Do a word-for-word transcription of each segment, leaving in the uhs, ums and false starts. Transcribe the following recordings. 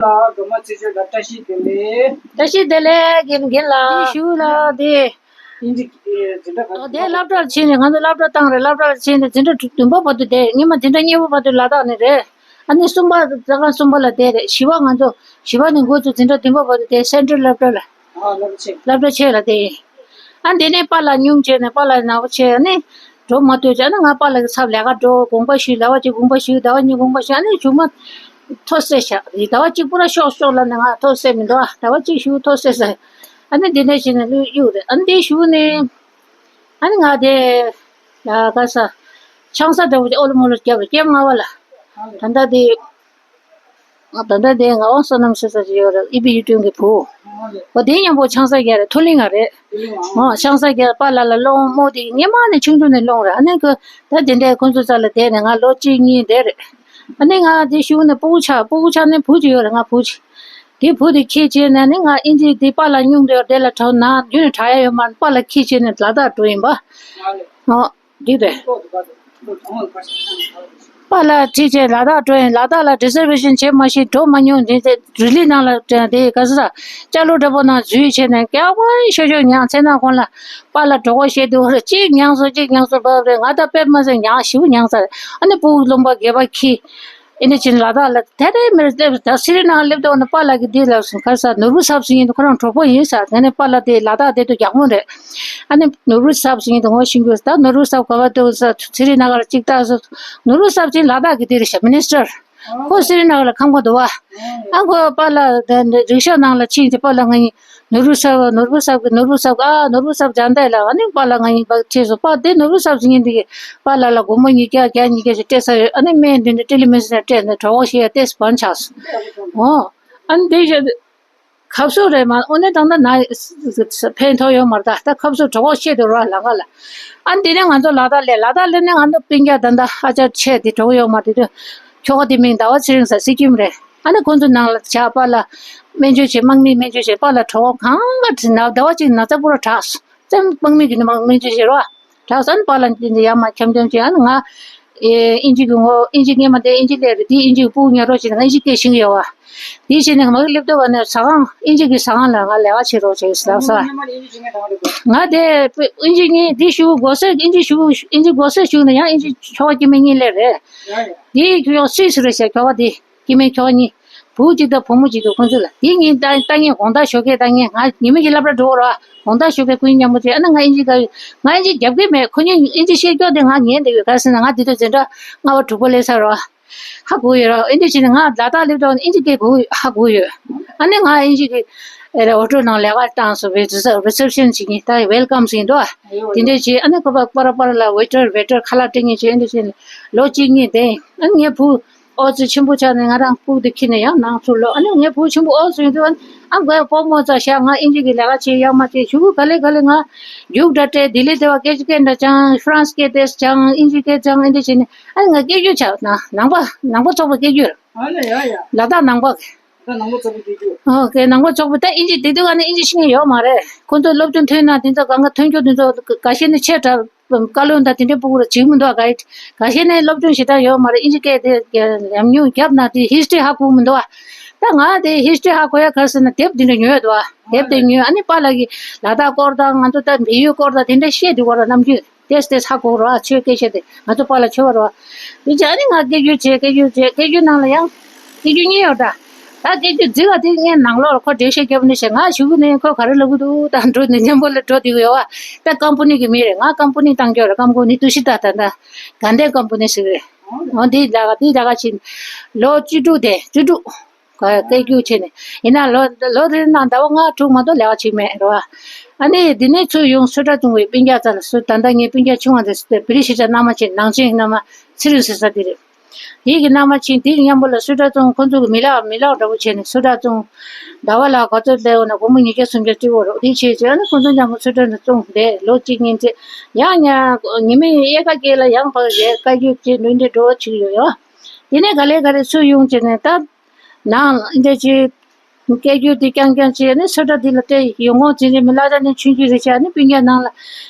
ལ་སྒྲོལ་མ་རྩེ་ལྗོངས་ལ་བཀྲ་ཤིས་བདེ་ལེགས། བཀྲ་ཤིས་བདེ་ལེགས། རྒན་རྒན་ལགས། དེ་ཞུ་ལ་དེ། ཨིན་ཇི་འཛིན་གྲྭ་ག་དེ་སློབ་གྲྭར་ཕྱིན་ནས་ང་ཚོ་སློབ་གྲྭ་བཏང་རེད། སློབ་གྲྭར་ཕྱིན་ནས་འཛིན་གྲྭ་བདུན་པ་བར་དུ་བསྡད། སྔོན་མ་འཛིན་གྲྭ་གཉིས་པ་བར་དུ་ལ་དྭགས་ནས་རེད། ཨ་ནི་གསུམ་པ་ཟ་ཁང་གསུམ་པ་ལ་བསྡད་རེད། བཞི་པ་ང་ཚོ་བཞི་པ་ནས་འགོ་བཙུགས་འཛིན་གྲྭ་བདུན་པ་བར་དུ་བསྡད། སེན་ཊྲལ་སློབ་གྲྭ་ལ། ཨ་སློབ་གྲྭ་ཆེ། སློབ་གྲྭ་ཆེ་ལ་བསྡད་ཡིན། ཨ་འདི་ནས་པཱ་ལགས་སྙུང་བྱས་ནས་པཱ་ལགས་ནག་པོ་བྱས། ཨ་ནི་འགྲོ་མ་ཐུབ་བྱས། ཨ་ནི་ང་པཱ་ལགས་ཀྱི་ཚབ་ལས་ཀ་འགྲོ། དགོངས་པ་ཞུས། ཟླ་བ་གཅིག་དགོངས་པ་ཞུས། ཟླ་བ་གཉིས་དགོངས་པ་ཞུས། ཨ་ནི་མཇུག་མ་ཐོ་བསད་བཞག་ཟླ་བ་གཅིག་པུ་ར་ཤོག་ཤོག་ལབ་ནས་ང་ཐོ་བསད་མི་འདུག་ཨ་ཟླ་བ་གཅིག་ཞུ་ཐོ་བསད་ཟེར། ཨ་ནི་འདི་འདྲ་བྱས་ནས་གཡུག་རེད། ཨ་ནི་འདི་ཞུ་ནས་ཨ་ནི་ང་དེ་ལ་ག་ས་ཆང་ས་འདྲ་བོ་དེ་ཨོ་ལོ་མོ་ལོ་བརྒྱབ་རེད། སྐྱེས་ལྔ་པ་ལ། ད་ལྟ་དེ་ང་ད་ལྟ་དེ་ང་ཨོ་བསོད་ནམས་ཟེར་ས་ཅིག་ཡོད་རེད། ཨི་བི་ཡུལ་དྲུང་གི་བུ། ཨོ་དེ་མཉམ་པོ་ཆང་ས་རྒྱག་རེད། མཐོ་གླིང་ང་རེད། ཨོ་ཆང་ས་རྒྱག་པཱ་ལགས་ལ་སློང་མོ་དེ་སྔོན་མ་ནས་ཆུང་ཆུང་ནས་སློང་རེད། ཨ་ནི་ཁོ་ད་དེ་འདྲའི་ཁོང་ཚོ་རྩ་ལ་བསྡད་ནས་ང་ལོ་གཅིག་གཉིས་བསྡད་རེད། ཨ་ནི་ང་དེ་གཞུག་ནས་སྤུ་གུ་ཆགས། སྤུ་གུ་ཆགས་ནས་བུ་གཅིག་ཡོད་རེད། ང་བུ་གཅིག་དེ་བུ་དེ་ཁྱི་བྱས་ནས་ནི་ང་ཨིན་ཇི་དེ་པཱ་ལགས་སྙུང་དེ་དེ་ལ་གྲོགས་ན་རྒྱུན་ནས་གྲགས་ཡ་ཡོད་མ་རེད། པཱ་ལགས་ཁྱི་བྱས་ནས་ལ་དྭགས་འགྲོ་ཡིན་པ། ཨོ་འདི་རེད། པཱ་ལགས་ཁྲིད་བྱས་ལ་དྭགས་འགྲོ་ཡིན། ལ་དྭགས་ལ་རི་ཛར་ཝེ་ཤན་བྱེད་མ་ཤེས། འགྲོ་མ་མྱོང་། འདི་ཚེ་རི་ལི་ནང་ལ་དེ་ག་ས་ལྕགས་ལོ་འདྲ་པོ་ནང་འཛུལ་བྱས་ནས་སྐྱག་པ་ཤོ་ཤོ་མྱངས། མཚན་ནག་གོང་ལ་པཱ་ལགས་གྲོད་ཁོག་བཤལ་དུས་གཅིག་མྱངས་སོང་། གཅིག་མྱངས་སོང་། བབ་རེད། ང་ད་དཔེ་མ་ཚད་མྱངས། ཞེ་པོ་མྱངས་ཚར། ཨ་ནི་སྤུ་གུ་རློན་པ་སྒལ་པ་འཁྱེར། ཨེ་འདྲ་བྱས་ནས་ལ་དྭགས་ལ་དེ་རེ་མེ་རེ་སླེབས། ད་སི་རི་ན་གར་སླེབས་དུས་ནི་པཱ་ལགས་ཀྱིས་འདི་ལ་ག་ས་ནོར་བུ་ཟབ་ཟིན་ཡིན་དུས་ཁོ་རང་གྲོགས་པོ་ཡིན་ས། དེ་ནས་པཱ་ལགས་དེ་ལ་དྭགས་བསྡད་དུས་རྒྱག་མོ་རེད། ཨ་ནི་ནོར་བུ་ཟབ་ཟིན་ཡིན་དུས་ངོ་ཤེས་ཀྱི་ཡོད་ས། ད་ནོར་བུ་ཟབ་ག་པར་འདུག་ས། སི་རི་ན་གར་གཅིག་ལྟ་སོང་། ནོར་བུ་ཟབ་ཟིན་ལ་དྭགས་ཀྱི་དེ་རེད་ཤག་མི་ནི་སི་ཊར། ཁོ་སི་རི་ན་གར་ལ་ཁང་པ་འདུག་བ། ཨ་ཁོ་པཱ་ལགས་དེ་རིག་ཤོག་ནང་ལ་ཕྱིན་ཏེ་པཱ་ལགས་ང་གཉིས། ནོར་བུ་ཟབ། ནོར་བུ་ཟབ་གི། ནོར་བུ་ཟབ་གི། ཨ་ནོར་བུ་ཟབ་རྒྱག་འདོད་ལ། ཨ་ནི་པཱ་ལགས་ང་གཉིས་ཕར་ཁྲིད་སོང་། པཱ་དེ་ནོར་བུ་ཟབ་ཟིན་ཡིན་དུས་པཱ་ལགས་ལ་སྒོར་མོ་ཉིས་བརྒྱ་བརྒྱ་ཉིས་བརྒྱ་ཞིག་སྤྲད་ཚར་ཡོད། ཨ་ནི་སྨན་དེ་འདྲ་ཊེ་ལི་མེ་ཌི་སིན་སྤྲད་ནས་གྲོད་ཁོག་བཤལ་ཡ་ཏོག་ཙམ་བྱས་སོང་། ཨོ། ཨ་ནི་དེ་བཞིན་ཁབ་སོ་རེད་མ། དངོས་གནས་དྲང་གནས་ན་ཕན་ཐོགས་ཡོད་མ་རེད། ད་ད་ཁབ་སོ་གྲོད་ཁོག་བཤལ་དུས་ར་ལམ་ཁ་ལ། ཨ་ནི་དེ་ནས་ང་ཚོ་ལ་དྭགས་སླེབས། ལ་དྭགས་སླེབས་ནས་ང་ཚོ་སྤུན་ཀྱག་ད་ལྟ་ཨ་ཅག་ཆེ་དེ་གྲོངས་ཡོད་མ་རེད། དེ་དུས་ཁྱོ་ག་དེ་མིང་ཟླ་བ་ཚེ་རིང་ཟེར། སི་ཀིམ་རེད། ཨ་ནི་ཁོང་ཚོ་ནང་ལ་བཞག་པཱ་ལགས་སྨན་བཅོས་བྱས། དམག་མིའི་སྨན་བཅོས་བྱས། པཱ་ལགས་གྲོད་ཁོག་གང་ག་དྲི་ན་ཟླ་བ་གཅིག་ན་ཚ་པོ་ར་དྲག་སོང་། ཙམ་དམག་མི་གི་ནི་དམག་སྨན་བཅོས་བྱས་རོ། དྲག་སོང་། ཨ་ནི་པཱ་ལགས་འདི་འདི་ཡར་མར་འཁྱམ་འཁྱམ་བྱས། ཨ་ནི་ང་ཨེ་ཨིན་ཇི་གི་ངོ་། ཨིན་ཇི་སྔོན་མ་དེ་ཨིན་ཇི་སླེབས་རེད། དེ་ཨིན་ཇི་གི་སྤུ་གུ་ཉལ་རོགས་བྱས་ནས་ང་ཨིན་ཇི་སྐད་ཤེས་ཀྱི་ཡོད་བ། དེ་བྱས་ནས་ང་མ་གི་སླེབས་དུས་བ་ནས་ཟ་ཁང་། ཨིན་ཇི་གི་ཟ་ཁང་ལ་ང་ལས་ཀ་བྱེད་རོགས་བྱས་ཟེར་ལབ་ས། ང་དེ་ཨིན་ཇི་གཉིས་དེ་ཞུ་གོ་སོང་། ཨིན་ཇི་ཞུ། ཨིན་ཇི་གོ་སོང་ཞུ་ནས་ཡང་ཨིན་ཇི་ཁྱོ་ག་སྐྱེ་དམན་གཉིས་སླེབས་རེད། དེ་ཁྱོ་ག་སུད་སི་རེད་ཤག་ཁྱོ་ག་དེ། སྐྱེ་དམན་ཁྱོ་ག་གཉིས། བུ་གཅིག་དང་བུ་མོ་གཅིག་འདུག་ཁོང་ཚོ་ལ། དེ་ངས་ལྟ་ལྟ་ངས་དགོང་དག་ཞོགས་ཀས་ལྟ་ངས། ང་ཉི་མ་གཅིག་སློབ་གྲྭ་འགྲོ་རོགས། དགོང་དག་ཞོགས་ཀས་ཁོ་གཉིས་མཉམ་པོ་བྱས། ཨ་ནི་ང་ཨིན་ཇི་ག་ང་ཨིན་ཇི་རྒྱབ་ཀྱི་མེད། ཁོ་གཉིས་ཨིན་ཇི་བཤད་རྒྱུ་དེ་ང་ཉན་བསྡད་ཡོད། ག་རེ་ཟེར་ན་ང་དེ་དུས་འཛིན་གྲྭ་ལྔ་པ་དྲུག་པ་སླེབས་ཚར་རོ། ཧ་གོ་ཡོད་རོ། ཨེ་འདྲ་བྱས་ནས་ང་ལ་དྭགས་སླེབས་དུས་ཨིན་ཇི་སྐད་གོ་ཧ་གོ་ཡོད། ཨ་ནི་ང་ཨིན་ཇི་གི་ཨེ་རེ་ཧོ་ཊེལ་ནང་ལས་ཀ་བཏང་སོང་བས། རི་སེབ་ཤན་བྱེད་ཀྱིན། ད་ཝེལ་ཀམ་ཟེར་གྱིན་འདུག་ཨ། དེ་འདྲ་བྱས། ཨ་ནི་ཁོ་པ་པར་པར་ལ་ཝེ་ཊར་ཝེ་ཊར་ཁ་ལག་སྤྲད་མཁན་བྱས། ཨེ་འདྲ་བྱས་ནས་ལོ་གཅིག་གཉིས་བསྡད། ཨ་ནི་ངའི་བུ་ཨོ་ཙི་ཆེན་པོ་ཆགས་ནས་ང་རང་སྤུ་གུ་དེ་ཁྱེར་ནས་ཡང་ནང་ཚུར་ལོག་ཨ་ནི་ངའི་བུ་ཆེན་པོ་ཨོ་ཙི་ཡོང་དུས་ཨ་ནི་ཨ་མགོ་ཡ་སྤོ་མོ་ཙ་བཞག་ང་ཨིན་ཇི་གི་ལས་ཀ་བྱེད་ཡག་མ་བྱེད། གཞུག་གུ་ག་ལེ་ག་ལེ་ང་རྒྱུགས་འདྲ་སྤྲད། ལྡི་ལི་དེ་བ་སྐད་ཆ་སྐད་འདྲ་སྦྱང་། ཧྥ་རན་སི་སྐད་དེ་སྦྱང་། ཨིན་ཇི་སྐད་སྦྱང་། ཨེ་འདྲ་བྱས་ནས་ཨ་ནི་ང་སྐད་སྒྱུར་ཆགས་ན་ནང་པ་ནང་པ་ཚོགས་པ་སྐད་སྒྱུར། ཨ་ལེ་ཡ་ཡ། ལ་དྭགས་ནང་པ། ད་ནང་པ་ཚོགས་པ་སྐད་སྒྱུར། ཨོ་ཀེ། ནང་པ་ཚོགས་པ་ད་ཨིན་ཇི་དེ་དུས་ག་ནས་ཨིན་ཇི་ཤེས་མཁན་ཡོད་མ་རེད། ཁོང་ཚོ་སློབ་སྟོན་ཐོན་ན་དེ་ཚོ་གང་ག་ཐོན་རྒྱུ་དེ་ཚོ་འགའ་ཤས་ནི་ཆེ་དྲགས། བཀའ་བློན་དང་དེ་འདྲའི་སྤུ་གུ་ར་བྱེད་མི་འདུག་ག་ག་ཤེད་ནས་སློབ་སྦྱོང་ཞེ་དྲག་ཡོད་མ་རེད། ཨིན་ཇི་སྐད་དེ་ཉམས་མྱོང་བརྒྱབ་ན་དེ་ཧིས་ཊི་རི་ཧ་གོ་མི་འདུག་ག་ད་ང་དེ་ཧིས་ཊི་རི་ཧ་གོ་ཡ་ག་རེ་ཟེར་ན་དེབ་དེ་འདྲ་ཉོས་འདུག་ག་དེབ་དེ་ཉོས། ཨ་ནི་པཱ་ལགས་ཀྱིས་ལ་དྭགས་སྐོར་དང་ང་ཚོ་ད་བལ་ཡུལ་སྐོར་དང་དེ་འདྲ་བཤད་འདུག་ག་ར། ནམ་རྒྱུན་ཏེས་ཏེས་ཧ་གོ་ར། ཆོས་སྐད་ཆ་དེ་ང་ཚོ་པཱ་ལགས་ཆོས་པ་ར། དེ་བྱས་ཨ་ནི་ང་སྐད་སྒྱུར་བྱས། སྐད་སྒྱུར་བྱས། སྐད་སྒྱུར་ནང་ལ་ཡང་སྐད་སྒྱུར་གཉིས་ཡོད་ད། ད་སྐད་སྒྱུར་རྫིག་པ་དེ་ངས་ནང་ལོགས་ལ་ཁོ་འགྲེལ་བཤད་རྒྱབ་ནས་བྱས། ང་གཞུག་གུ་ནས་ཁོ་ག་རེ་ལབ་གི་འདུག་ད་འགྲོ་ནས་མཉམ་པོ་ལ་འགྲོ་བསྡད་ཀྱི་ཡོད་པ། ད་ཀམ་པ་ནི་གི་མི་རེད། ང་ཀམ་པ་ནི་བཏང་རྒྱུ་རེད། ཀམ་པ་ནི་ཏུ་ཤི་ད་ད་ད་དགའ་ལྡན་ཀམ་པ་ནི་ཟེར་གི་རེད། འོ་འདི་ལ་འདི་ལ་ཁ་ཕྱིན་ལོ་བཅུ་དྲུག་དེ་བཅུ་དྲུག་ག་སྐད་སྒྱུར་བྱས་ནས་ཡིན་ན་ལོ་ལོ་རེ་ནང་ཟླ་བ་ལྔ་དྲུག་མ་གཏོགས་ལས་ཀ་བྱེད་མེད་རེད་པ། ཨ་ནི་འདི་ནས་ཚུར་ཡོང་སུ་ཏྲ་ཙུང་བའི་སྤུན་ཀྱག་རྩ་ལ་སུ། ད་ལྟ་ངའི་སྤུན་ཀྱག་ཆུང་བ་དེ་བེ་རི་ཤི་ཏྲ་མནའ་མ་བྱས། ནང་ཆེན་མནའ་མ་ཚེ་རིང་ཟེར་ས་དེ་རེད། དེའི་གི་མནའ་མ་ཕྱིན། དེའི་མཉམ་པོ་ལ་སུ་ཏྲ་ཙུང་ཁོ་ཚོ་གི་མི་ལག་མི་ལག་འདྲ་པོ་བྱས་ནས་སུ་ཏྲ་ཙུང་ཟླ་བ་ལ་ག་ཚོད་སླེབས་ན་སྒོར་མོ་ཉིས་བརྒྱ་སུམ་བརྒྱ་སྤྲད་ཡོད་རེད། དེ་བྱས་བྱས་ཨ་ནི་ཁོ་ཚོ་མཉམ་པོ་སུ་ཏྲ་ཙུང་བསྡད་ལོ་གཅིག་གཉིས་བྱས། ཡང་ཡང་ཉི་མའི་དབྱར་ཁ་དཀྱིལ་ལ་ཡང་ཕར་བསྡད། བཀའ་བརྒྱུད་ཀྱི་ལུས་འདྲེན་འགྲོ་བ་བྱེད་ཀྱི་ཡོད་ཡ། དེ་ནས་ག་ལེ་ག་ལེ་ཚུར་ཡོང་བྱས་ནས་ད་ནང་ལ་འདི་འདྲ་བྱས། སྐད་སྒྱུར་འདི་རྐྱང་རྐྱང་བྱས་ནས་སུ་ཏྲ་འདི་ལ་སྤྲད། ཡོང་ཁུངས་འཛིན་རིམ་གླ་ཆ་ནི་ཆུང་ཆུང་རེད་བྱས། ཨ་ནི་སྤུན་ཀྱག་ནང་ལ་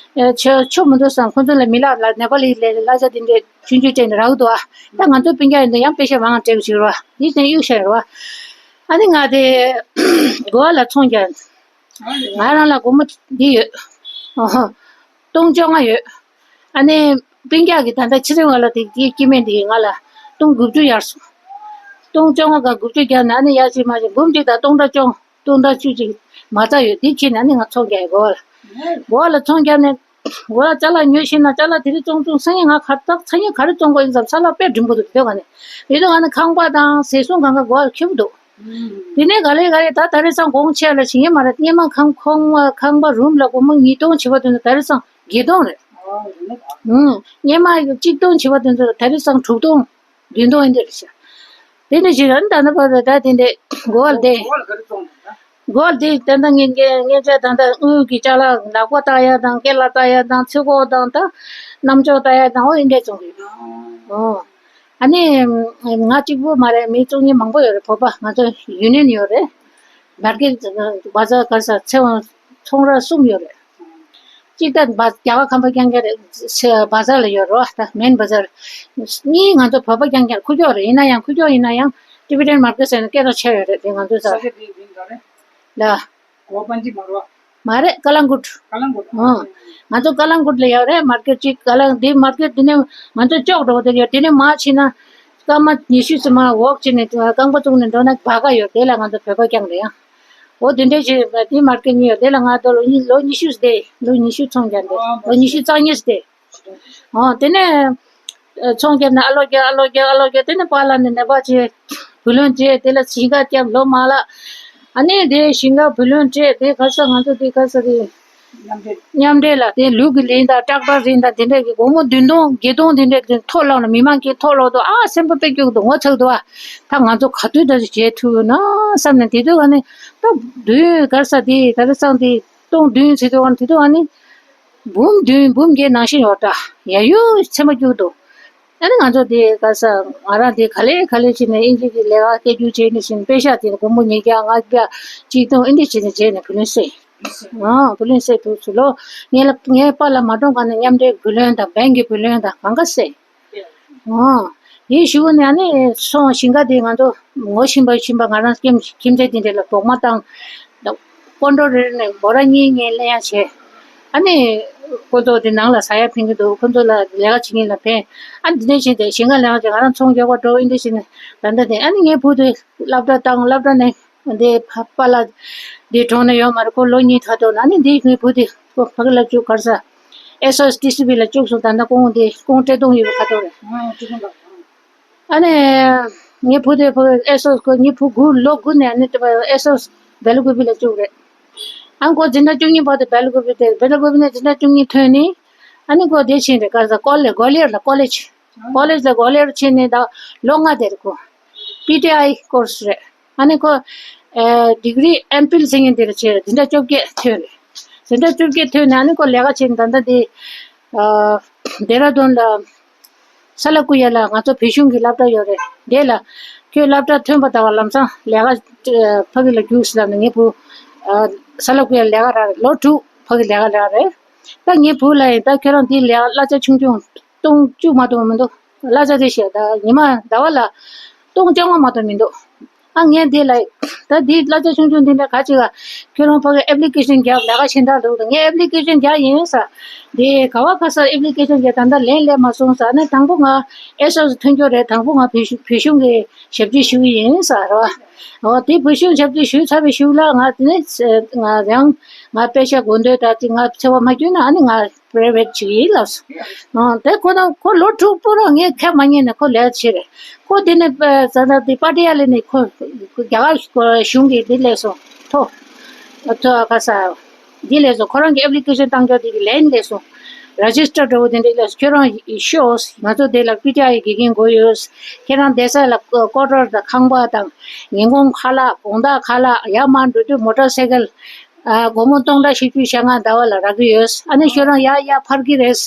ཆོ་ཆོ་མི་འདུག་བསམ། ཁོང་ཚོ་ལ་མི་ལག་ལ་ནེ་པ་ལི་ལ་གླ་ཆ་འདི་འདྲ་ཆུང་ཆུང་སྤྲད་ནས་རག་འདུག་ཨ། ད་ང་ཚོ་སྤུན་ཀྱག་ཡིན་དུས་ཡང་པེ་ཤ་མང་སྤྲད་དགོས་བྱུང་རེད་པ། འདི་ནས་གཡུག་བཞག་རེད་པ། ཨ་ནི་ང་དེ་གོ་བ་ལ་ཚོང་རྒྱག་ང་རང་ལ་སྒོར་མོ་འདི་ཡོད། ཨོ་ཧོ། སྟོང་བཅོ་ལྔ་ཡོད། ཨ་ནི་སྤུན་ཀྱག་གིས་ད་ལྟ་ཕྱི་རིང་བ་ལ་དེ་དེའི་སྐྱེ་དམན་དེ་ང་ལ་སྟོང་དགུ་བཅུ་ཡར་སོང་། སྟོང་བཅོ་ལྔ་ག་དགུ་བཅུ་བརྒྱབ་ན་ཨ་ནི་ཡར་ཅིག་མར་ཅིག་འབུམ་གཅིག་དང་སྟོང་ཕྲག་བཅོ་སྟོང་ཕྲག་བཅུ་གཅིག་མ་རྩ་ཡོད། དེ་ཁྱེར་ནས་ཨ་ནི་ང་ཚོང་རྒྱག་ཡོད་གོ་བ་ལ། གོ་བ་ལ་ཚོང་རྒྱག་ནས་གོ་བ་ལ་ཅ་ལག་ཉོས་ཤེས་ན་ཅ་ལག་དེ་རིགས་བཙོང་བཙོང་སང་ཉིན་ང་གར་ཏག་སང་ཉིན་ག་རེ་བཙོང་དགོས་ཡིན་ཙམ་ས་ལ་དཔེ་འགྲིམ་པོ་འདུག་དེ་ག་ནས་དེ་དུས་ང་ནི་ཁང་པ་དང་ཟས་སྲུང་གང་ག་གོ་བ་ཁེ་པོ་འདུག་དེ་ནས་ག་ལེ་ག་ལེ་ད་ད་རེས་སང་གོང་ཆེ་ལ་ཞིག་ཡིན་མ་རེད། སྙེ་མ་ཁང་ཁང་བ་ཁང་པ་རུམ་ལ་སྒོར་མོ་ཉིས་སྟོང་བྱེད་པ་དུས་ན་ད་རེས་སང་བརྒྱད་སྟོང་རེད། ཨུང་། སྙེ་མ་གཅིག་སྟོང་བྱེད་པ་དུས་ན་ད་རེས་སང་དྲུག་སྟོང་བདུན་སྟོང་ཡིན་འདི་རེད་ཤག་དེ་ནས་ཞིག་ཨ་ནི་ད་ནི་བར་ད་དེ་འདྲས་གོ་བ་ལ་བསྡད། གོ་བ་ལ་ག་རེ་བཙོང་དང་ད། གོ་བ་ལ་བསྡད་ད་ལྟ་ངས་ངས་ངས་བྱས་ད་ལྟ་དངུལ་གྱི་ཅ་ལག་ལག་པ་བཏགས་ཡ་དང་སྐེ་ལ་བཏགས་ཡ་དང་ཚིགས་ཁོག་དང་ད་རྣམ་ཅོག་བཏགས་ཡ་དང་འོ་ཡིན་འདྲས་བཙོང་གི་ཡོད། ཨོ། ཨ་ནི་ང་གཅིག་པུ་མ་རེད། མི་བཙོང་མཁན་མང་པོ་ཡོད་རེད། བོད་པ་ང་ཚོ་ཡུ་ནི་ཡན་ཡོད་རེད། མར་ཀེ་ཊི་བ་ཛར་ག་རེ་ཟ་ཚེ་དབང་ཚོང་ར་གསུམ་ཡོད་རེད། གཅིག་ད་བ་རྒྱ་གར་ཁམས་པ་རྐྱང་རྐྱང་རེད། བ་ཛར་ལ་ཡོད་རེད་བ། ད་མེན་བ་ཛར་གཉིས་ང་ཚོ་བོད་པ་རྐྱང་རྐྱང་ཁུག་ཀྱོག་རེད། ཡིན་ན་ཡང་ཁུག་ཀྱོག་ཡིན་ན་ཡང་ཊི་བི་ཊན་མར་ཀེ་ཊི་ཟེར་ནས་སྐད་གྲགས་ཆེ་ཡོད་རེད། དེ་ང་ཚོའི་ས་ས་ཆ་དེ་ཡིན་ད་རེད། ལ། གོ་པན་ཇི་མ་རོ། མ་རེད། ཀ་ལང་ཀུཊ། ཀ་ལང་ཀུཊ། ཨང་། ང་ཚོ་ཀ་ལང་ཀུཊ་ལ་ཡོད་རེད། མར་ཀེཊ་གཅིག་ཀ་ལང་འདི་མར་ཀེཊ་འདི་ནས་ང་ཚོ་ཅོག་འགྲོ་བ་དེ་ཡོད། དེ་ནས་མར་ཕྱིན་ན་སྐར་མ་ཉི་ཤུ་ཙམ་མར་ཝོག་བྱས་ནས་རྐང་པ་བཙུགས་ནས་འགྲོ་ན་བ་ག་ཡོད། དེ་ལ་ང་ཚོ་བོད་པ་རྐྱང་རེད་ཡ། འོ་དེ་འདྲས་བྱས་དེ་མར་ཀེཊ་གཉིས་ཡོད། དེ་ལ་ང་ཚོ་ལོ་ཉི་ལོ་ཉི་ཤུ་བསྡད། ལོ་ཉི་ཤུ་ཚོང་རྒྱག་འདུག་ལོ་ཉི་ཤུ་རྩ་གཉིས་བསྡད། ཨོ་དེ་ནས་ཚོང་བརྒྱབ་ནས་ཨ་ལོ་རྒྱག་ཨ་ལོ་རྒྱག་ཨ་ལོ་རྒྱག་དེ་ནས་པཱ་ལགས་ནས་ནད་པ་བྱས་བུ་ལོན་སྤྲད། དེ་ལ་ཞིང་ཁ་བརྒྱབ་ལོ་མང་ལ། ཨ་ནི་དེ་ཞིང་ཁ་བུ་ལོན་སྤྲད་དེ་ག་ས་ང་ཚོ་དེ་ག་ས་དེ་མཉམ་འབྲེལ་ལ་དེ་ལུག་གི་རིན་དང་ཊེག་ཊར་རིན་དང་དེ་འདྲས་ཀྱི་སྒོར་མོ་བདུན་སྟོང་བརྒྱད་སྟོང་དེ་འདྲས་ཀྱི་མཐོ་ལོག་ན་མི་མང་གིས་མཐོ་ལོག་འདུག་ཨ་སེམས་པ་དཔེ་སྐྱོ་གི་འདུག་ངོ་ཚ་གི་འདུག་ཨ་ད་ང་ཚོ་ག་དུས་ད་ཅི་བྱེད་ཐུབ་ཡོད་ན་བསམ་ནས་དེ་དུས་ཨ་ནི་ད་བདུན་ག་ས་དེ་ད་རེ་སང་དེ་སྟོང་བདུན་ཟེར་དུས་ཨ་ནི་དེ་དུས་ཨ་ནི། འབུམ་བདུན་འབུམ་བརྒྱད་ནང་བཞིན་ཡོད་འདྲ། ཡ་ཡོ་ཚེ་མ་སྐྱུག་འདུག་ཨ་ནི་ང་ཚོ་དེ་ག་ས་ང་རང་དེ་ག་ལེ་ག་ལེ་བྱས་ནས་ཨིན་ཇི་གི་ལས་ཀ་སྐད་སྒྱུར་བྱས་ནས་བཞིན་པེ་ཤག་དེ་སྒོར་མོ་ཉིས་བརྒྱ་ལྔ་བརྒྱ་གཅིག་སྟོང་ཨིན་འདྲ་བྱས་ནས་བྱས་ནས་བུ་ལོན་སེལ། ཨང་བུ་ལོན་སེལ་ཐུབ་ཚུལ་ལོ། ངས་ལ་ངའི་པཱ་ལགས་མ་གྲོངས་གོང་ནས་མཉམ་འབྲེལ་བུ་ལོན་དང་བེང་གི་བུ་ལོན་དང་གང་ག་སེལ། ཨོ། དེའི་གཞུག་ནས་ཨ་ནི་སོང་ཞིང་ཁ་དེ་ང་ཚོ་ངོ་ཤེས་པ་ཤེས་པ་ང་རང་ཁྱིམ་ཁྱིམ་མཚེས་དེ་འདྲ་ལ་གྲོགས་མོ་བཏང་། ཀོན་ཌོ་རེ་རེ་ནས་འབོར་ར་གཉིས་གཉིས་ལེན་ཡ་བྱས། ཨ་ནི་ཁོ་ཚོ་དེ་ནང་ལ་ཟ་ཡ་ཕན་གི་འདུག་ཁོ་ཚོ་ལ་ལས་ཀ་བྱེད་མཁན་ལ་ཕན། ཨ་ནི་དེ་འདྲ་བྱས་ཏེ་ཞིང་ཁ་ལེན་ཡ་བྱས་ང་རང་ཚོང་རྒྱག་པར་འགྲོ་ཨིན་འདྲ་བྱས་ནས་ད་ལྟ་དེ་ཨ་ནི་ངའི་བུ་དེ་སློབ་གྲྭ་བཏང་སློབ་གྲྭ་ནས། འདི་ཕ་པཱ་ལགས་འདི་གྲོངས་ནས་ཡོད་མ་རེད། ཁོ་ལོ་གཉིས་ཐག་ཐོག་ན་ནི་འདི་ངའི་བུ་དེ་ཁོ་ཕ་གི་ལ་བཅུག་གར་ས་ཨེ་སི་ཨེ་སི་ཊི་སི་བི་ལ་བཅུག་སོང་། ད་ལྟ་ཁོང་དེ་ཁོང་བཀྲས་མཐོང་ཡོད་པ་ཁ་ཐོག་རེད། ཨ་ནི་ངའི་བུ་དེ་ཕ་གི་ཨེ་སི་ཨེ་སི་ཁོ་ངའི་བུ་དགུ་ལོ་དགུ་ནས་ཨ་ནི་ཨེ་སི་ཨེ་སི་བེ་ལ་ཀུ་པི་ལ་བཅུག་རེད། ཨ་ནི་ཁོ་འཛིན་གྲྭ་བཅུ་གཉིས་བར་དུ་བེ་ལ་ཀུ་པི་དེ་བེ་ལ་ཀུ་པི་ནས་འཛིན་གྲྭ་བཅུ་གཉིས་ཐོན་ནས་ཨ་ནི་ཁོ་དེ་ཕྱིན་རེད། གར་ས་ཀོ་ལེ་གོ་ལི་ཡར་ལ་ཀོ་ལེ་ཇི་ཀོ་ལེ་ཇི་ལ་གོ་ལི་ཡར་ཕྱིན་ནས་ད་ལོ་ལྔ་དེ་རེད་ཁོ། པི་ཊི་ཨའི་ཀོར་སི་རེད། ཨ་ནི་ཁོ་ཨེ་ཌིག་རི་ཨེམ་ཕིལ་ཟེར་མཁན་དེ་ལ་བྱས་འཛིན་གྲྭ་བཅོ་བརྒྱད་ཐོན་རེད། འཛིན་གྲྭ་བཅོ་བརྒྱད་ཐོན་ནས་ཨ་ནི་ཁོ་ལས་ཀ་བྱས་ནས་ད་ལྟ་དེ་ཨ་ལྡེ་ར་ལྡུན་ལ་ས་ལ་ཀུ་ཡ་ལ་ང་ཚོ་བོད་གཞུང་གི་སློབ་གྲྭ་ཡོད་རེད། དེ་ལ་ཁྱོད་སློབ་གྲྭ་ཐོན་པ་དང་ལམ་སང་ལས་ཀ་ཨ་ཕ་གི་ལ་རྒྱུགས་ཟེར་ལབ་ནས་ངའི་བུ་ཨ་ས་ལ་ཀུ་ཡ་ལས་ཀ་རག་རེད། ལོ་དྲུག་ཕ་གི་ལས་ཀ་རག་རེད། ད་ངའི་བུ་ལ་ཡིན་ད་ཁྱོད་རང་འདི་ལས་ཀ་གླ་ཆ་ཆུང་ཆུང་། སྟོང་བཅུ་མ་གཏོགས་མི་འདུག་གླ་ཆ་དེ་བཤད་ད་ཉི་མ་ཟླ་བ་ལ་སྟོང་བཅོ་ལྔ་མ་གཏོགས་མི་འདུག་ཨ་ངས་འདི་ལ་ད་འདི་གླ་ཆ་ཆུང་ཆུང་འདི་འདྲ་ག་ཅིག་ག་ཁྱོད་རང་ཕ་གི་ཨེབ་ལི་ཀེ་ཤན་རྒྱབ་ལས་ཀ་གཞན་དག་འདུག་ད་ངས་ཨེབ་ལི་ཀེ་ཤན་རྒྱག་ཡིན་ས། འདི་ག་བ་ག་ས་ཨེབ་ལི་ཀེ་ཤན་རྒྱག་ད་ལྟ་ལན་སླེབས་མ་སོང་ས། ཨ་ནི་དང་པོ་ང་ཨེ་སི་ཨེ་སི་ཐོན་རྒྱུ་རེད། དང་པོ་ང་བོད་གཞུང་བོད་གཞུང་གི་ཞབས་ཕྱི་ཞུ་གི་ཡིན་ས་རེད་བ། འོ་དེ་བོད་གཞུང་ཞབས་ཕྱི་ཞུས་ཚར་བའི་གཞུག་ལ་ང་དེ་ནས་ང་རང་ང་པེ་ཤ་དགོས་འདོད་ད་ཅིག་ང་འཚེ་བ་མ་བསྐྱུར་ན་ཨ་ནི་ང་པི་རའི་ཝེ་ཊི་ཅིག་ཡིན་ལབ་སོང་། ཨང་དེ་ཁོ་ན་ཁོ་ལོ་དྲུག་པོ་རང་ངས་ཁས་མ་ཉན་ནས་ཁོ་ལས་བྱེད་རེད། ཁོ་དེ་ནས་ཟ་ད་དེ་པ་ཏི་ཡ་ལི་ནས་ཁོ་རྒྱ་གར་གཞུང་གིས་དེ་ལས་སོང་ཐོ་ཐོ་ག་ས་དེ་ལས་སོང་། ཁོ་རང་གི་ཨེབ་ལི་ཀེ་ཤན་བཏང་རྒྱུ་དེ་གི་ལན་ལས་སོང་། ར་ཇི་སི་ཊར་འདྲ་བོ་དེ་འདྲ་ལས་སོང་། ཁྱོད་རང་ཤོག་ང་ཚོ་དེ་ལ་པི་ཏི་ཨའི་དགེ་རྒན་དགོས་ཡོད། ཁྱེད་རང་བསྡད་ས་ལ་ཀོ་ཊར་དང་ཁང་པ་དང་ཉིན་གུང་ཁ་ལག་དགོང་དག་ཁ་ལག་ཡར་མར་འགྲོ་དུས་མོ་ཊར་སའི་ཀལ། ཨ་སྒོར་མོ་སྟོང་ཕྲག་བཞི་བཅུ་ཞེ་ལྔ་ཟླ་བ་ལ་རག་གི་ཡོད། ཨ་ནི་ཁྱོད་རང་ཡར་ཡར་འཕར་གི་རེད།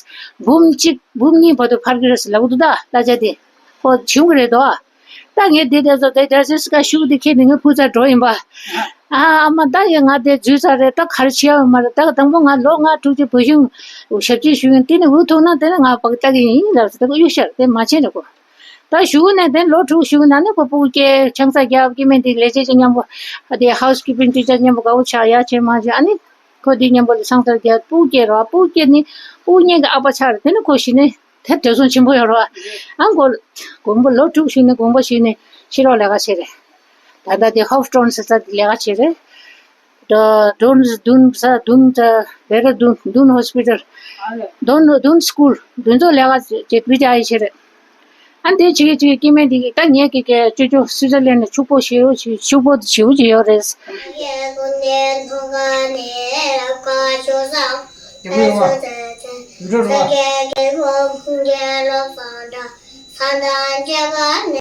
འབུམ་གཅིག་འབུམ་གཉིས་བར་དུ་འཕར་གི་རེད་ལབ་འདུག་ད་གླ་ཆ་དེ་ཁོ་བྱུང་གི་རེད་དོ། ད་ངས་འདི་དེ་ཚོ་དེ་འདྲ་སི་སི་ཀ་ཤུགས་དེ་ཁྱེར་ནས་ངའི་བུ་ཚ་འགྲོ་ཡིན་པ། ཨ་ཨ་མ་ད་ཡ་ང་དེ་འཛུལ་ཚར་རེད། ད་ག་རེ་བྱེད་ཡ་ཡོད་མ་རེད། ད་དང་པོ་ང་ལོ་ལྔ་དྲུག་ཅིག་བོད་གཞུང་ཞབས་ཕྱི་ཞུ་ཡིན། དེ་ནས་འུ་ཐུག་ན་དེ་ནས་ང་ཕ་གི་ལྟ་གི་ཡིན་ལབ་ཟེར། ད་གཡུག་ཤར་དེ་མ་བྱེད་ནས་གོ། ད་ཞུགས་ནས་དེ་ལོ་དྲུག་ཞུགས་ནས་ནི་ཁོ་སྤུ་གུ་སྐྱེ་ཆང་ས་རྒྱབ་སྐྱེ་དམན་དེ་ལས་བྱེད་ཀྱི་མཉམ་པོ་དེ་ཧའུ་སི་ཀིབ་པིང་ཊི་ཆར་མཉམ་པོ་དགའ་བོ་ཆགས་ཡ་ཆེ་མ་ཆེ་ཨ་ནི་ཁོ་དེ་མཉམ་པོ་ལ་ཆང་ས་རྒྱབ་སྤུ་གུ་སྐྱེ་རོགས་སྤུ་གུ་སྐྱེ་ནི་སྤུ་གུ་གཉིས་ཀྱི་ཨ་ཕ་ཆགས་རེད། དེ་ནི་ཁོ་ཤི་ནི་དེ་བྲེལ་ཟོང་ཆེན་པོ་ཡོད་རོགས་ཨ་ཁོ་དགོན་པ་ལོ་དྲུག་ཞུགས་ནས་དགོན་པ་ཞུགས་ནས་ཕྱི་ལོགས་ལས་ཀ་བྱེད་རེད། ད་ལྟ་དེ་ཧོབ་སྟོན་ཟེར་ས་དེ་ལས་ཀ་བྱེད་རེད། ད་དུན་དུན་ས་དུན་ད་བེ་ར་དུན་དུན་ཧོ་སི་པི་ཊལ། དུན་དུན་སི་ཀུལ་དུན་ཚོགས་ལས་ཀ་བྱེད་བི་ཏི་ཨའི་བྱེད་རེད། ཨ་འདི་བྱེད་ཀྱི་བྱེད་ཀྱི་སྐྱེ་དམན་འདི་གི་ད་ངས་ཀྱི་ཀྱི་ཅོ་ཅོ་སུའི་ཙར་ལན་ནས་ཕྱུག་པོ་ཞེ་པོ་ཞིག་ཕྱུག་པོ་ཞེ་པོ་ཅིག་ཡོད་རེད།